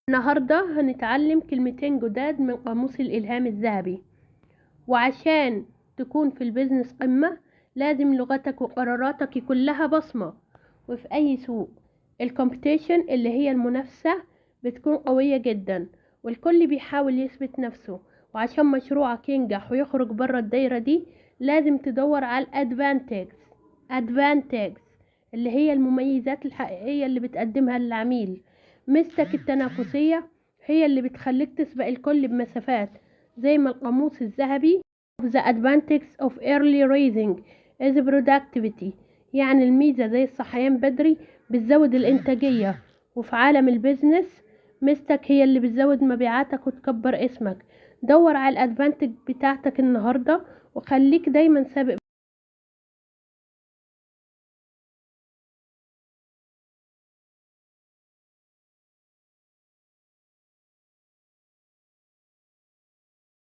النهاردة هنتعلم كلمتين جداد من قاموس الإلهام الذهبي. وعشان تكون في ال business قمة لازم لغتك وقراراتك يكون لها بصمة. وفي أي سوق ال competition اللي هي المنافسة بتكون قوية جدا، والكل بيحاول يثبت نفسه. وعشان مشروعك ينجح ويخرج برا الدايرة دي لازم تدور على ال advantage، advantage اللي هي المميزات الحقيقية اللي بتقدمها للعميل. ميزتك التنافسية هي اللي بتخليك تسبق الكل بمسافات، زي ما القاموس الذهبي The advantage of early rising is productivity، يعني الميزة زي الصحيان بدري بتزود الإنتاجية. وفي عالم ال business ميزتك هي اللي بتزود مبيعاتك وتكبر اسمك. دور على ال advantage بتاعتك النهاردة وخليك دايما سابق.